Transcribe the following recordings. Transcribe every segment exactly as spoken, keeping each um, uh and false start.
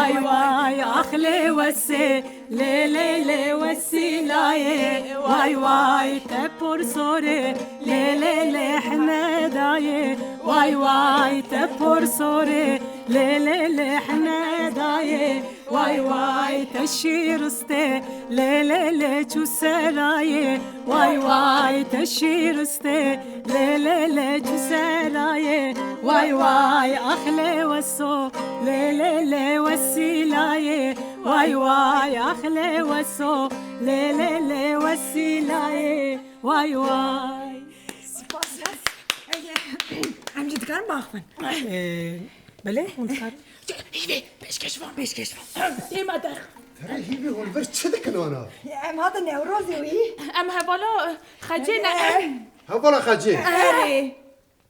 Way way ax lê wesê, lê lê lê wesîlayê. Way way te por sorê, lê lê lê hemedayê. Way way te por sorê, lê lê lê hemedayê. Way way te şîristê, lê lê lê çû serayê. Way way te şîristê, lê lê lê çû serayê. Way way ax lê weso, lê lê lê wesîlayê. Way way ax lê weso, lê lê lê wesîlayê. Way way. Spas. Em jî dikarin baxivin. Ee, belê, hûn dikarin. Hîvê, pêşkêş van. Pêşkêş van. Ê me der. Ferê hîvê hûn vir çi dikin ana? Em hatin Newrozê wî. Em hevala, e, Xecê ne. Hevala Xecê. Erê.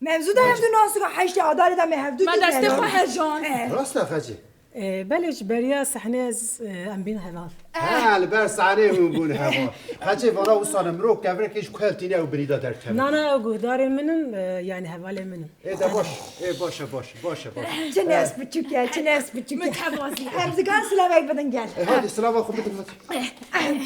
Mevzu da hevdu nasika heştê Adarê de me hevdu Me dît destê ne. Xwe hejan. Rast e Xecê. Ee, belê ji beriya sehnê ez, e, em bîn heval. Ha, li ber sahnê hûn bûn heval. Xecê vana wisa ne mirov kevirek ji ku hev tîne ew binî de derkeve. Na, na, ew guhdarên min in, e, yani hevalên min in. Ê de baş, ê baş e, baş, baş e, baş. Çi nes biçûk e, çi nes biçûk e. Mutevazî. Em zigan silavek bidin gel. E, hadi silava xwe bidin hadi. Em,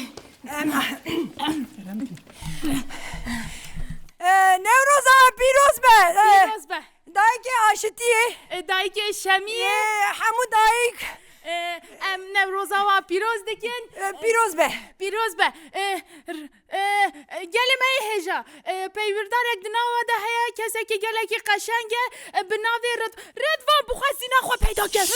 e, Newroza pîroz be. E, Pîroz be. Dayikê aşitiyê. E, dayikê şemiyê. E, hemû dayik. E, em Newroza wa pîroz dikin. E, pîroz be. Pîroz be. E, r-, e, e, gelê me yê hêja. E, peywirdarek di nava de heye, kesekî gelekî qeşeng e, e, bi navê Rid-, Ridvan bixwestîna xwe peyda kir.